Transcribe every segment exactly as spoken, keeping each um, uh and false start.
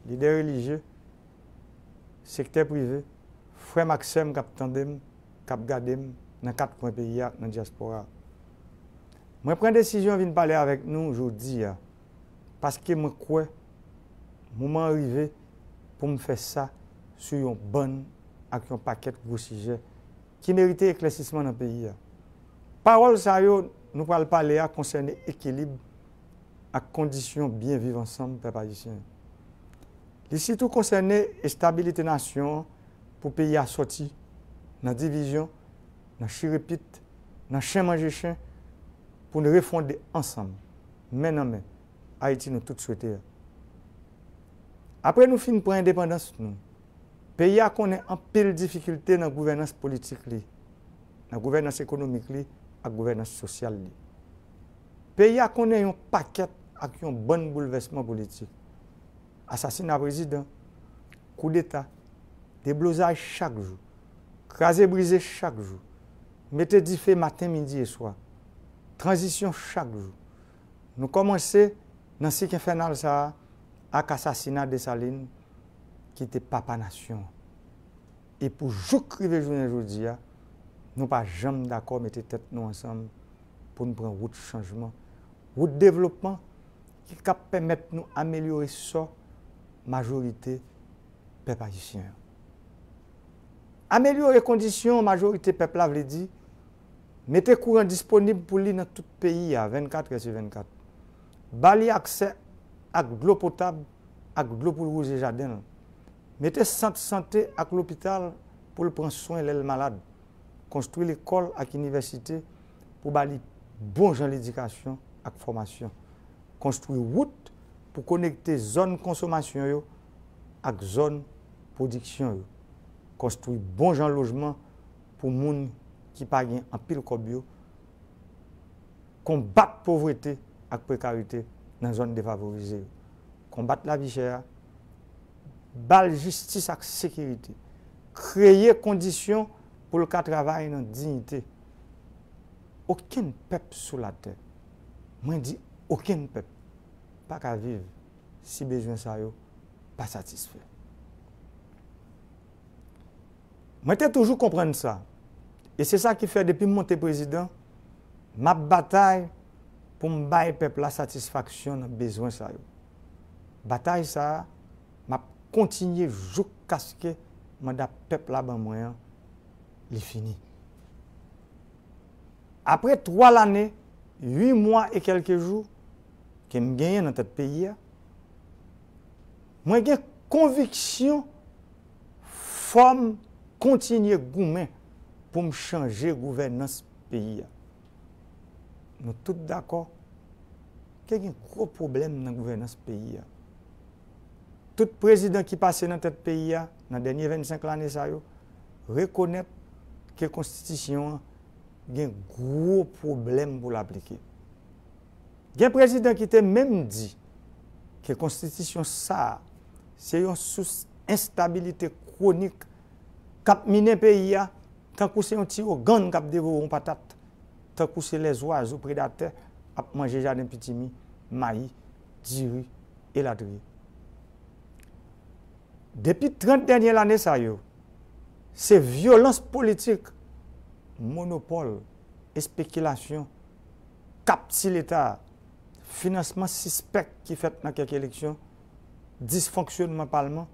lidè relijye, sektè prive, frè m ak sè m k ap tande m, k ap gade m nan kat kwen peyi a ak nan dyaspora a. Mwen pran desizyon vin pale avèk nou jodi a, paske mwen kwè moman an rive pou m fè sa sou yon bann ak yon pakèt gwo sijè ki merite eklèsisman nan peyi a. Pawòl sa yo nou pral pale a konsène ekilib ak kondisyon byen viv ansanm pèp ayisyen. Li sitou konsène estabilite nasyon an pou peyi a sòti nan divizyon, nan chirepit, nan chen manje chen, pou n refonde ansanm, men nan men, Ayiti nou tout swete a. Apre nou fin pran endepandans nou, peyi a konnen anpil difikilte nan gouvènans politik li, nan gouvènans ekonomik li ak gouvènans sosyal li. Peyi a konnen yon pakèt ak yon bann boulvèsman politik. Asasina prezidan, koudeta, deblozay chak jou, kraze brize chak jou, mete dife maten, midi e swa, tranzisyon chak jou. Nou kòmanse nan sik enfènal sa a ak asasina Desalin ki te papa nasyon an. E pou jouk rive jounen jodi a, nou pa janm dakò mete tèt nou ansanm pou n pran wout chanjman, wout devlopman ki kab pèmèt nou amelyore sò majorite pèp ayisyen an. Amelyore kondisyon majorite pèp la vle di mete kouran disponib pou li nan tout peyi a vennkat è si vennkat, ba li aksè ak dlo potab ak dlo pou l wouze jaden l, mete sant sante ak lopital pou l pran swen lè l malad, konstwi lekòl ak inivèsite pou ba li bon jan ledikasyon ak fòmasyon, konstwi wout pou konekte zòn konsomasyon yo ak zòn pwodiksyon yo, konstwi bon jan lojman pou moun ki pa gen anpil kòb yo, konbat povrete ak prekarite nan zòn defavorize yo, konbat lavi chè a, ba l jistis ak sekirite, kreye kondisyon pou l ka travay nan diyite. Okenn pèp sou latè, mwen di okenn pèp, pa ka viv si bezwen sa yo pa satisfè. Mwen te toujou konprann sa, e se sa ki fè depi m monte prezidan, m ap batay pou m bay pèp la satisfaksyon nan bezwen sa yo. Batay sa a, m ap kontinye joukaske manda pèp la ban mwen an, li fini. Apre twa lane, uit mwa e kèlke jou ke m genyen nan tèt peyi a, mwen gen konviksyon fò m kontinye goumen pou m chanje gouvènans peyi a. Nou tout dakò ke gen gwo pwoblèm nan gouvènans peyi a. Tout prezidan ki pase nan tèt peyi a nan dènye vennsenk lane sa yo rekonèt ke konstitisyon an gen gwo pwoblèm pou l aplike. Gen prezidan ki te menm di ke konstitisyon sa a se yon sous enstabilite kwonik k ap minen peyi a tankou se yon ti ougan k ap devore yon patat, tankou se lèzwazo predatè ap manje jaden pitimi, mayi, diri, elatriye. Depi trant dènye lane sa yo, se vyolans politik, monopòl, espekilasyon, kapti Leta, finansman sispèk ki fèt nan kèk eleksyon, disfonksyonman palman,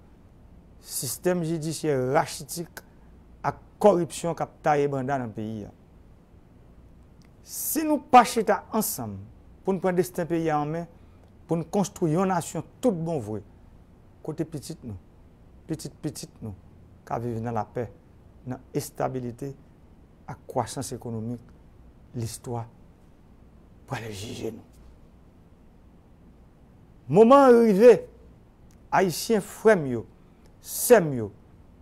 sistèm jidisyè rachitik ak kòripsyon k ap taye banda nan peyi a. Si nou pa chita ansanm pou n pran desten peyi a an men, pou n konstwi yon nasyon tout bon vre, kote pitit nou, pitit pitit nou ka viv nan lapè, nan estabilite ak kwasans ekonomik, listwa pral jije nou. Moman an rive, Ayisyen frè m yo, sè m yo,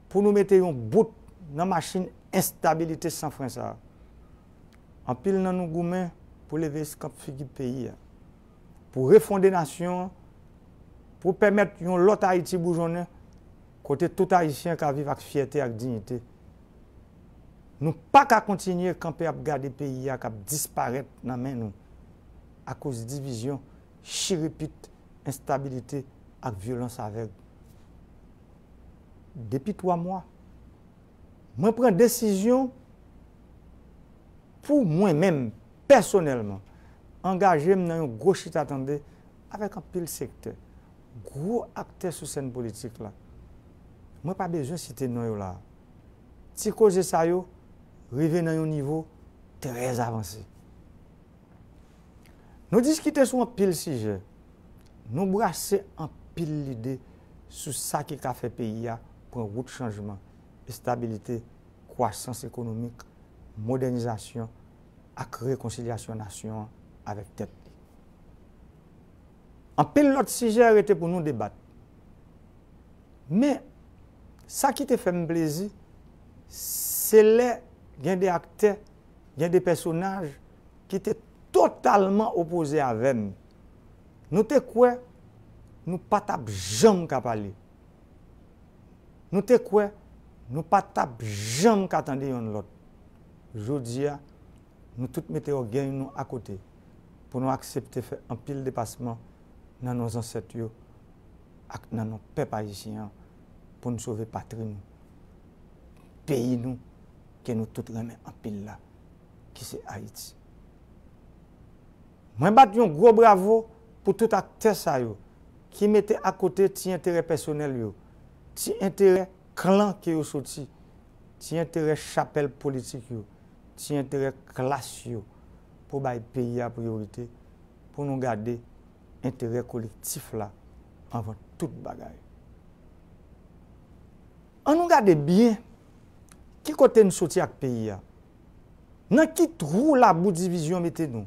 pou nou mete yon bout nan machin enstabilite san fren sa a. Anpil nan nou goumen pou leve eskanp figi peyi a, pou refonde nasyon an, pou pèmèt yon lòt Ayiti boujonnen, kote tout Ayisyen ka viv ak fyète ak diyite. Nou pa ka kontinye kanpe ap gade peyi a k ap disparèt nan men nou akoz divizyon, chirepit, enstabilite ak vyolans avèg. depi twa mwa. Mwen pran desizyon pou mwen menm, pèsonèlman, angaje m nan yon gwo chita-tande avèk anpil sektè, gwo aktè sou sèn politik la. Mwen pa bezwen site non yo la a. Ti koze sa yo rive nan yon nivo trè avanse. Nou diskite sou anpil sijè. Nou brase anpil lide sou sa ki ka fè peyi a pran wout chanjman, estabilite, kwasans ekonomik, modènizasyon ak rekonsilyasyon nasyon an avèk tèt li. Anpil lòt sijè rete pou nou debat. Men, sa ki te fè m plezi, se lè gen de aktè, gen de pèsonaj ki te totalman opoze avè m. Nou te kwè nou pa t ap janm ka pale. Nou te kwè nou pa t ap janm ka tande yonn lòt. Jodi a, nou tout mete ògèy nou akote pou nou aksepte fè anpil depasman nan non zansèt yo ak nan non pèp ayisyen an pou n sove patri nou, peyi nou ke nou tout renmen anpil la, ki se Ayiti. Mwen bat yon gwo bravo pou tout aktè sa yo ki mete akote ti enterè pèsonèl yo, ti enterè klan ke yo soti, ti enterè chapèl politik yo, ti enterè klas yo pou bay peyi a priyorite, pou nou gade enterè kolektif la anvan tout bagay. An nou gade byen ki kote n soti ak peyi a. Nan ki twou labou divizyon mete nou?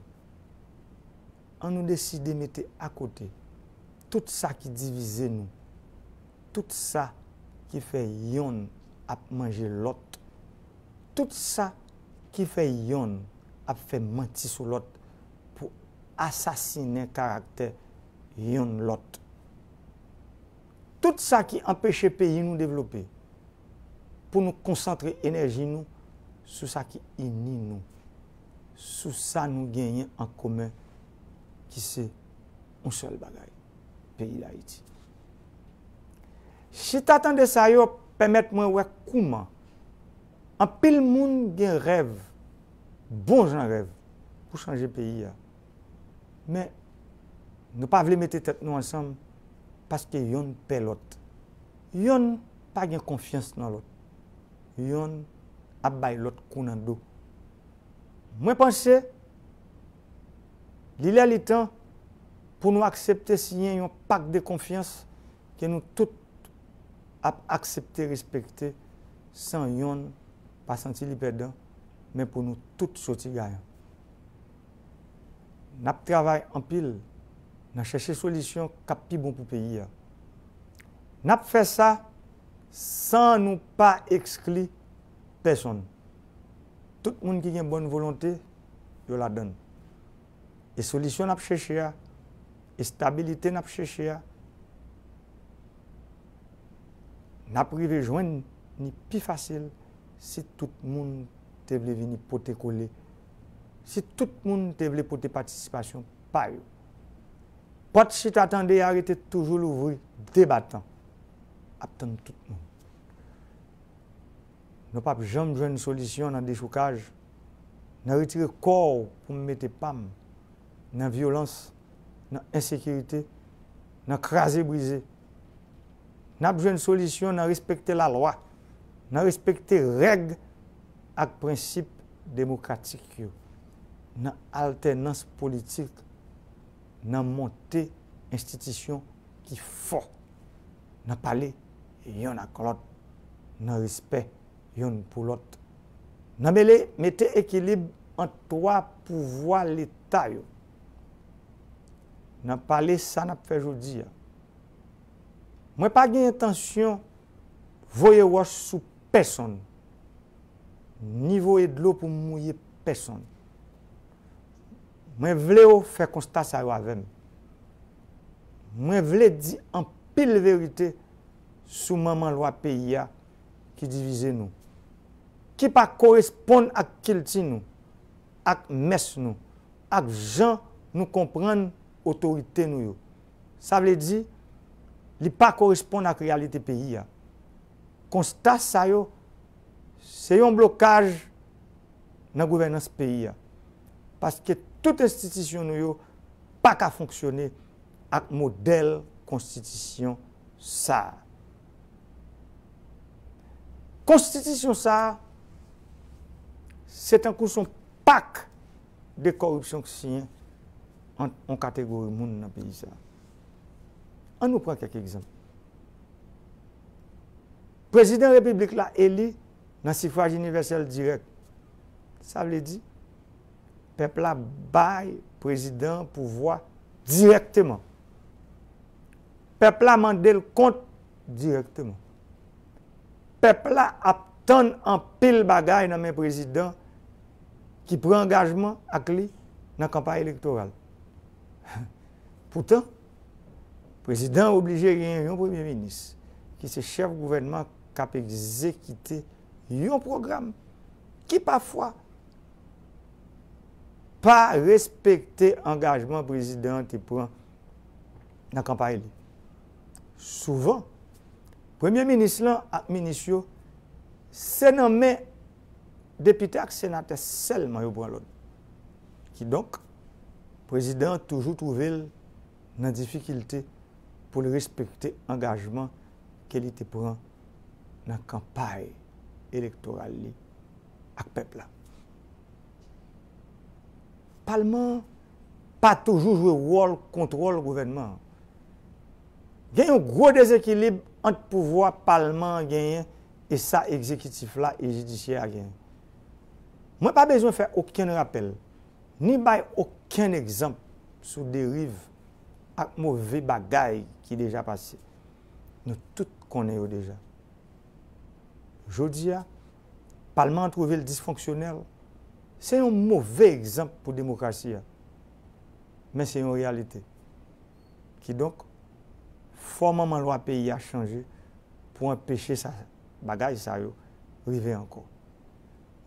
An nou deside mete akote tout sa ki divize nou, tout sa ki fè yonn ap manje lòt, tout sa ki fè yonn ap fè manti sou lòt pou asasinen karaktè yonn lòt. Tout sa ki anpeche peyi nou devlope, pou nou konsantre enèji nou sou sa ki ini nou, sou sa nou genyen an komen, ki se yon sèl bagay, peyi Dayiti. Chita tande sa yo pèmèt mwen wè kouman anpil moun gen rèv, bon jan rèv, pou chanje peyi a. Men, nou pa vle mete tèt nou ansanm paske yonn pè lòt. Yonn pa gen konfyans nan lòt. Yonn ap bay lòt kou nan do. Mwen panse, li lè li tan pou nou aksepte siyen yon pak de konfyans ke nou tout ap aksepte respekte san yonn pa santi li pèdan, men pou nou tout soti gayan. N ap travay anpil nan chèche solisyon k ap pi bon pou peyi a. N ap fè sa san nou pa ekskli pèsonn. Tout moun ki gen bòn volonte, yo ladann. E solisyon n ap chèche a, estabilite n ap chèche a, n ap rive jwenn ni pi fasil si tout moun te vle vini pote kole, si tout moun te vle pote patisipasyon pa yo. Pòt chita tande a rete toujou louvri, de batan, ap tann tout moun. Nou p ap janm jwenn solisyon nan dechoukaj, nan retire kò w pou m mete pa m, nan vyolans, nan ensekirite, nan kraze brize. N ap jwenn solisyon nan respekte lalwa, nan respekte règ ak prensip demokratik yo, nan altènans politik, nan monte enstitisyon ki fò, nan pale yonn ak lòt, nan respè yonn pou lòt, nan mele, mete ekilib ant twa pouvwa Leta yo, nan pale sa n ap fè jodi a. Mwen pa gen entansyon voye wòch sou pèsonn, ni voye dlo pou m mouye pèsonn. Mwen vle w fè konsta sa yo avè m. Mwen vle di anpil verite sou manman lwa peyi a ki divize nou, ki pa koresponn ak kilti nou, ak mès nou, ak jan nou konprann otorite nou yo. Sa vle di, li pa koresponn ak reyalite peyi a. Konsta sa yo, se yon blokaj nan gouvènans peyi a. Paske tout enstitisyon nou yo pa ka fonksyone ak modèl konstitisyon sa a. Konstitisyon sa a, se tankou son pak de kòripsyon k siyen ant yon kategori moun nan peyi sa a. An nou pran kèk egzanp. Prezidan repiblik la eli nan sifraj inivèsèl dirèk. Sa vle di, pèp la bay prezidan an pouvwa dirèkteman. Pèp la mande l kont dirèkteman. Pèp la ap tann anpil bagay nan men prezidan ki pran angajman ak li nan kanpay elektoral. Poutan, prezidan an oblije genyen yon premye minis ki se chèf gouvènman k ap egzekite yon pwogram ki pafwa pa respekte angajman prezidan an te pran nan kanpay li. Souvan, premye minis lan ak minis yo se nan men depite ak senatè sèlman yo pran lòd. Kidonk, prezidan an toujou twouve l nan difikilte pou l respekte angajman ke li te pran nan kanpay elektoral li ak pèp la. Palman an pa toujou jwe wòl kontwòl gouvènman an. Gen yon gwo dezekilib ant pouvwa palman an genyen e sa egzekitif la e jidisyè a genyen. Mwen pa bezwen fè okenn rapèl, ni bay okenn egzanp sou deriv ak move bagay ki deja pase. Nou tout konnen yo deja. Jodi a, palman an twouve l disfonksyonèl. Se yon move egzanp pou demokrasi a. Men se yon reyalite. Kidonk, fò manman lwa peyi a chanje pou anpeche sa, bagay sa yo rive ankò.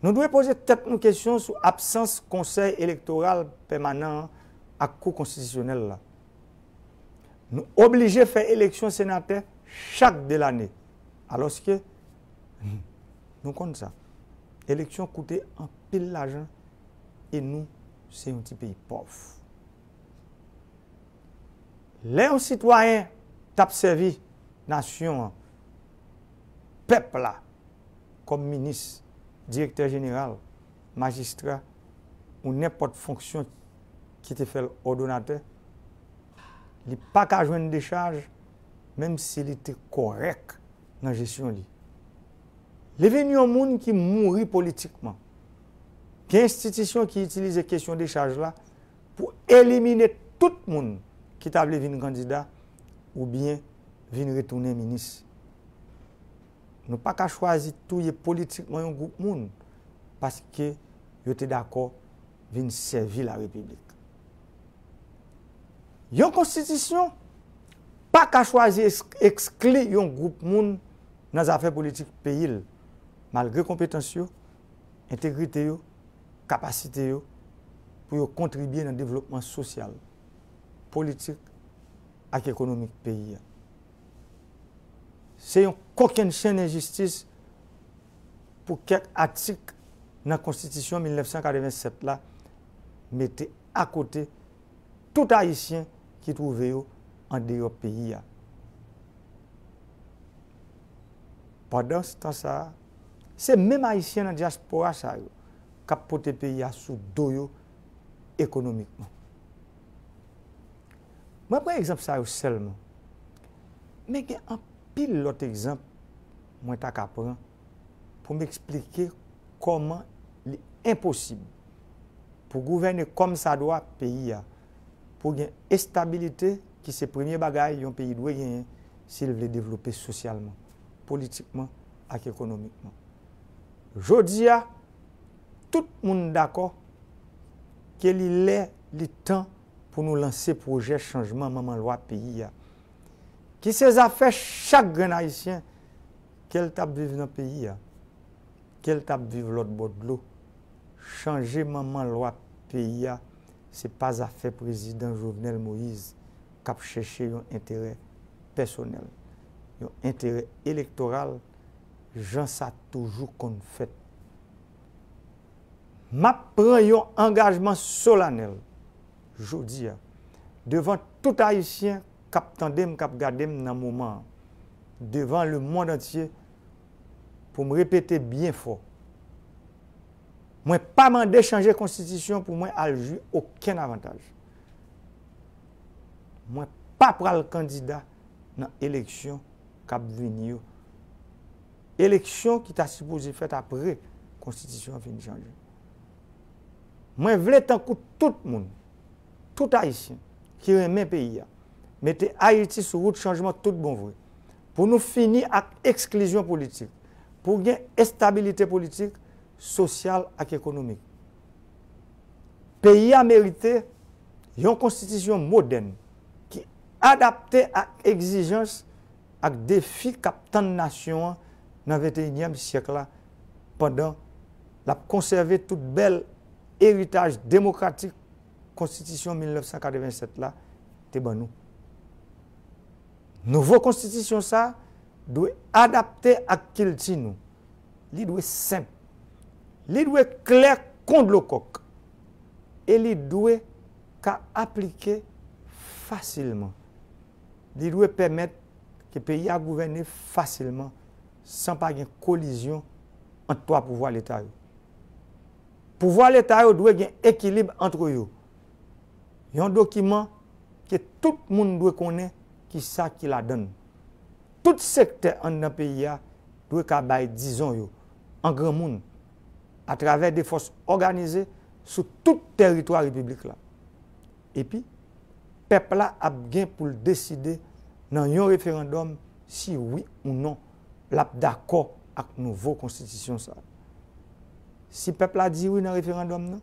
Nou dwe poze tèt nou kesyon sou absans Konsèy Elektoral Pèmanan an ak Kou Konstitisyonèl la. Nou oblije fè eleksyon senatè chak de lane, alòske nou konn sa. Eleksyon koute anpil lajan e nou se yon ti peyi pòv. Lè yon sitwayen t ap sèvi nasyon an, pèp la, kòm minis, direktè jeneral, majistra ou nenpòt fonksyon ki te fè l òdonatè, li pa ka jwenn dechaj, menm si li te kòrèk nan jesyon li. Li vin yon moun ki mouri politikman. Gen enstitisyon ki itilize kesyon dechaj la pou elimine tout moun ki ta vle vin kandida oubyen vin retounen minis. Nou pa ka chwazi touye politikman yon gwoup moun paske yo te dakò vin sèvi larepiblik. Yon konstitisyon pa ka chwazi eks-, ekskli yon gwoup moun nan zafè politik peyi l, malgre konpetans yo, entegrite yo, kapasite yo pou yo kontribye nan devlopman sosyal, politik ak ekonomik peyi a. Se yon kokennchenn enjistis pou kèk atik nan Konstitisyon mil nèf san katrevennsèt la mete akote tout Ayisyen ki twouve yo andeyò peyi a. Pandan tan sa a, se menm Ayisyen nan dyaspora sa yo k ap pote peyi a sou do yo ekonomikman. Mwen pran egzanp sa yo sèlman. Men gen anpil lòt egzanp mwen ta ka pran pou m eksplike kòman li enposib pou gouvène kòmsadwa peyi a, pou gen estabilite ki se premye bagay yon peyi dwe genyen si l vle devlope sosyalman, politikman ak ekonomikman. Jodi a, tout moun dakò ke li lè, li tan pou nou lanse pwojè chanjman manman lwa peyi a, ki se zafè chak grenn Ayisyen, ke l t ap viv nan peyi a, ke l t ap viv lòt bò dlo. Chanje manman lwa peyi a, se pa zafè prezidan Jovenel Moïse k ap chèche yon enterè pèsonèl, yon enterè elektoral jan sa toujou konn fèt. M ap pran yon angajman solanèl jodi a, devan tout Ayisyen k ap tande m, k ap gade m nan moman an, devan lemonn antye, pou m repete byen fò, mwen pa mande chanje konstitisyon pou mwen al jwi okenn avantaj. Mwen pa pral kandida nan eleksyon k ap vini yo. Eleksyon ki ta sipoze fèt apre konstitisyon an fin chanje. Mwen vle, tankou tout moun, tout Ayisyen ki renmen peyi a, mete Ayiti sou wout chanjman tout bon vre, pou nou fini ak eksklizyon politik, pou gen estabilite politik, sosyal ak ekonomik. Peyi a merite yon konstitisyon modèn ki adapte ak egzijans ak defi k ap tann nasyon an nan venteyinyèm syèk la, pandan l ap konsève tout bèl eritaj demokratik Konstitisyon mil nèf san katrevennsèt la te ban nou. Nouvo konstitisyon sa a dwe adapte ak kilti nou. Li dwe senp. Li dwe klè kon dlo kòk. E li dwe ka aplike fasilman. Li dwe pèmèt ke peyi a gouvène fasilman, san pa gen kolizyon ant twa pouvwa Leta yo. Pouvwa Leta yo dwe gen ekilib ant yo. Yon dokiman ke tout moun dwe konnen kisa ki ladan l. Tout sektè anndan peyi a dwe ka bay dizon yo, an granmoun, atravè de fòs òganize sou tout tèritwa repiblik la. Epi, pèp la ap gen pou l deside nan yon referandòm si wi ou non l ap dakò ak nouvo konstitisyon sa a. Si pèp la di wi nan referandòm nan,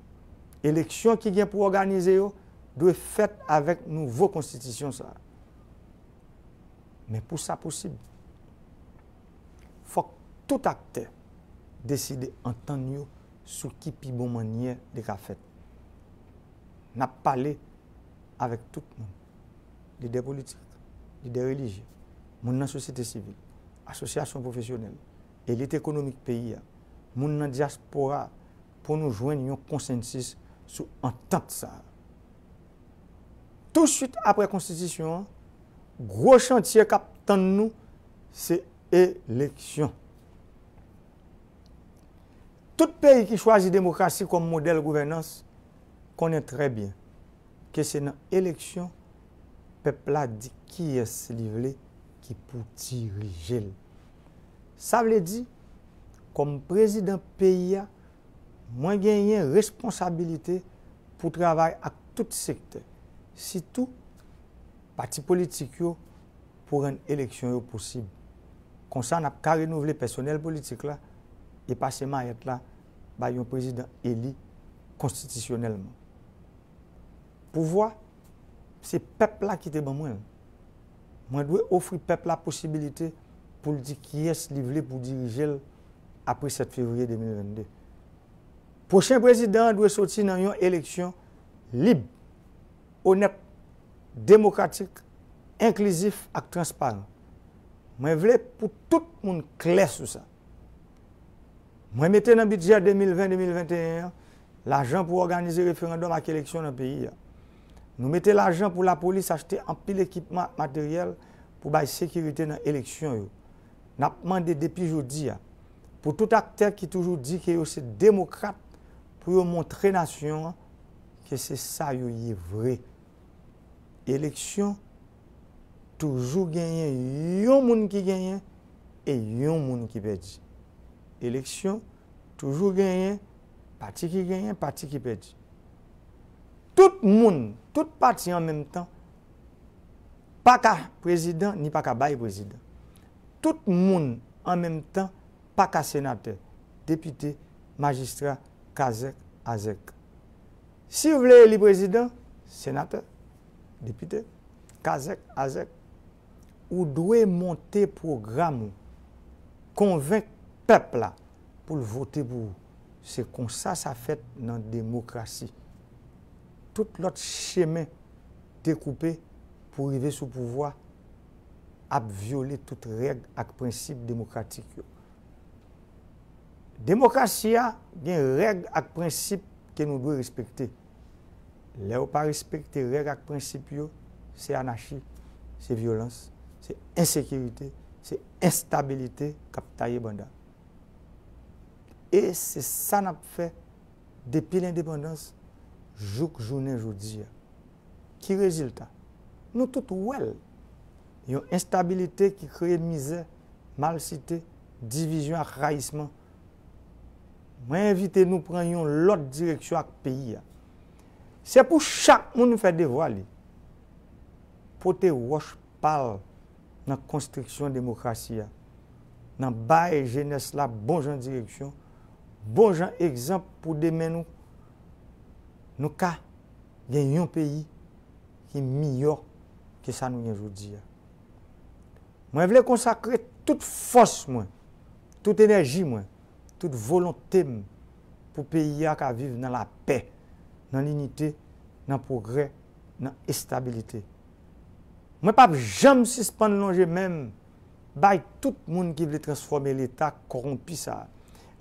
eleksyon ki gen pou òganize yo dwe fèt avèk nouvo konstitisyon sa a. Men pou sa posib, fòk tout aktè deside antann yo sou ki pi bon mannyè li ka fèt. N ap pale avèk tout moun, lidè politik, lidè relijye, moun nan sosyete sivil, asosyasyon pwofesyonèl, elit ekonomik peyi a, moun nan dyaspora a, pou nou jwenn yon konsansis sou antant sa a. Touswit apre konstitisyon an, gwo chantye k ap tann nou se eleksyon. Tout peyi ki chwazi demokrasi kòm modèl gouvènans konnen trè byen ke se nan eleksyon pèp la di kiyès li vle ki pou dirije l. Sa vle di, kòm prezidan peyi a, mwen genyen responsabilite pou travay ak tout sektè, sitou pati politik yo, pou rann eleksyon yo posib. Konsa, n ap ka renouvle pèsonèl politik la e pase mayèt la bay yon prezidan eli konstitisyonèlman. Pouvwa, se pèp la ki te ban mwen l. Mwen dwe ofri pèp la posibilite pou l di kiyès li vle pou dirije l apre sèt fevriye de mil vennde. Pwochen prezidan an dwe soti nan yon eleksyon lib, onèt, demokratik, enklizif ak transparan. Mwen vle pou tout moun klè sou sa. Mwen mete nan bidjè de mil ven, de mil venteyen an lajan pou òganize referandòm ak eleksyon nan peyi a. Nou mete lajan pou lapolis achte anpil ekipman ak materyèl pou bay sekirite nan eleksyon yo. N ap mande depi jodi a pou tout aktè ki toujou di ke yo se demokrat pou yo montre nasyon an ke se sa yo ye vre. Eleksyon toujou genyen yon moun ki genyen e yon moun ki pèdi. Eleksyon toujou genyen pati ki genyen, pati ki pèdi. Tout moun, tout pati an menm tan pa ka prezidan ni pa ka bay prezidan. Tout moun an menm tan pa ka senatè, depite, majistra, kazèk, azèk. Si w vle eli prezidan, senatè, depite, kazèk, azèk, ou dwe monte pwogram ou, konvenk pèp la pou l vote pou ou. Se konsa sa fèt nan demokrasi. Tout lòt chemen dekoupe pou rive sou pouvwa ap vyole tout règ ak prensip demokratik yo. Demokrasi a gen règ ak prensip ke nou dwe respekte. Lè yo pa respekte règ ak prensip yo, se anachi, se vyolans, se ensekirite, se enstabilite k ap taye banda. E se sa n ap fè depi lendepandans jouk jounen jodi a. Ki rezilta? Nou tout wè l. Yon enstabilite ki kreye mizè, malsite, divizyon ak rayisman. Mwen envite nou pran yon lòt direksyon ak peyi a. Se pou chak moun fè devwa li. Pote wòch pa l nan konstriksyon demokrasi a, nan bay jenès la bon jan direksyon, bon jan egzanp pou demen nou, nou ka gen yon peyi ki miyò ke sa nou gen jodi a. Mwen vle konsakre tout fòs mwen, tout enèji mwen, tout volonte m pou peyi a ka viv nan lapè, nan linite, nan pwogrè, nan estabilite. Mwen p ap janm sispann lonje men m bay tout moun ki vle transfòme Leta kòwonpi sa a,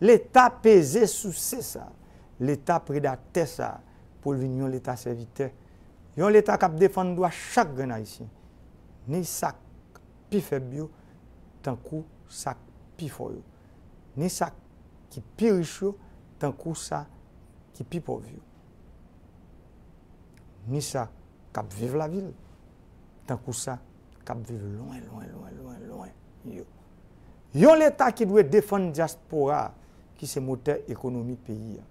Leta peze souse sa a, Leta predatè sa a, pou l vin yon Leta sèvitè, yon Leta k ap defann dwa chak grenn Ayisyen, ni sa k pi fèb yo, tankou sa k pi fò yo, ni sa ki pi rich yo, tankou sa ki pi pòv yo, ni sa k ap viv lavil, tankou sa k ap viv lwen, lwen, lwen, lwen, lwen yo. Yon Leta ki dwe defann dyaspora a, ki se motè ekonomi peyi a.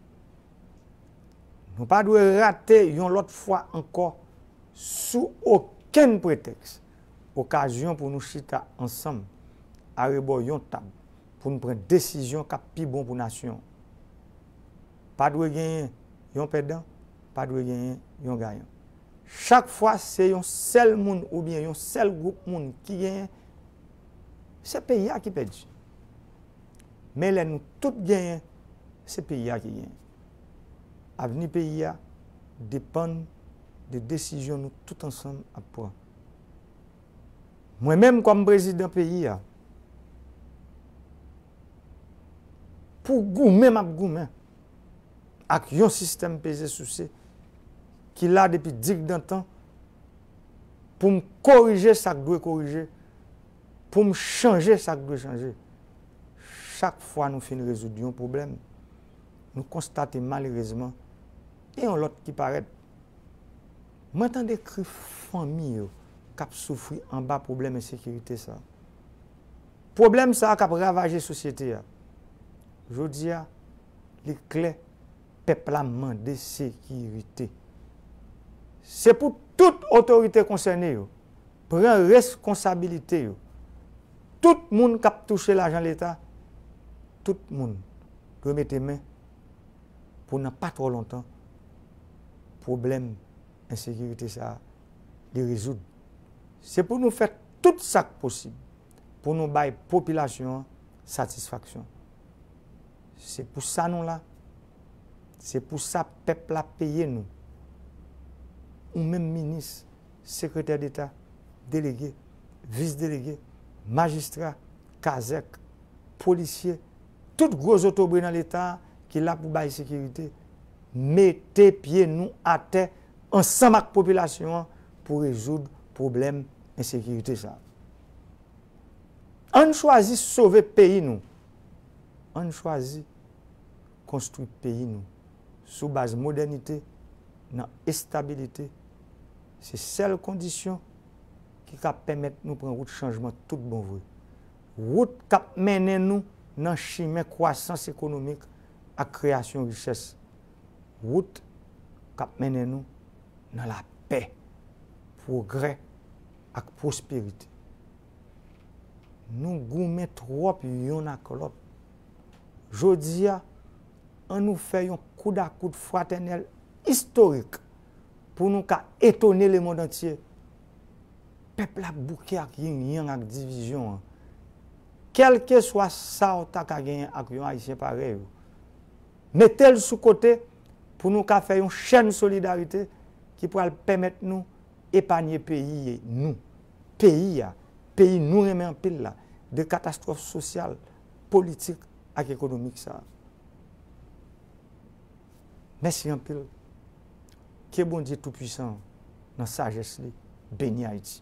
Nou pa dwe rate yon lòt fwa ankò, sou okenn pretèks, okazyon pou nou chita ansanm arebò yon tab pou n pran desizyon k ap pi bon pou nasyon an. Pa dwe genyen yon pèdan, pa dwe genyen yon gayan. Chak fwa se yon sèl moun oubyen yon sèl gwoup moun ki genyen, se peyi a ki pèdi. Men lè nou tout genyen, se peyi a ki genyen. Avni peyi a depann de desizyon nou tout ansanm ap pran. Mwen menm kòm prezidan peyi a, pou goumen m ap goumen ak yon sistèm peze souse ki la depi digdantan pou m korije sa k dwe korije, pou m chanje sa k dwe chanje. Chak fwa nou fin rezoud yon pwoblèm, nou konstate malerezman gen yon lòt ki parèt. Mwen tande kri fanmi yo k ap soufri anba pwoblèm ensekirite sa a. Pwoblèm sa a k ap ravaje sosyete a. Jodi a, li klè, pèp la mande sekirite. Se pou tout otorite konsène yo pran reskonsabilite yo. Tout moun k ap touche lajan Leta, tout moun dwe mete men pou nan pa twò lontan, pwoblèm ensekirite sa a, li rezoud. Se pou nou fè tout sa k posib pou nou bay popilasyon an satisfaksyon. Se pou sa nou la. Se pou sa pèp la peye nou. Ou menm minis, sekretè deta, delege, vis delege, majistra, kazèk, polisye, tout gwo zotobre nan Leta a ki la pou bay sekirite, mete pye nou atè ansanm ak popilasyon an pou rezoud pwoblèm ensekirite sa a. Ann chwazi sove peyi nou. Ann chwazi konstwi peyi nou sou baz modènite, nan estabilite. Se sèl kondisyon ki ka pèmèt nou pran wout chanjman tout bon vre. Wout k ap mennen nou nan chimen kwasans ekonomik ak kreyasyon richès. Wout k ap mennen nou nan lapè, pwogrè ak pwosperite. Nou goumen twòp yonn ak lòt. Jodi a, ann nou fè yon koudakout fratènèl istorik pou nou ka etone lemonn antye. Pèp la bouke ak yin-yang ak divizyon an. Kèlkeswa sa w ta ka genyen ak yon Ayisyen parèy ou, mete l sou kote pou nou ka fè yon chèn solidarite ki pral pèmèt nou epanye peyi nou, peyi a, peyi nou renmen anpil la, de katastwòf sosyal, politik ak ekonomik sa a. Mèsi anpil. Ke Bondye Toupwisan, nan sajès li, beni Ayiti.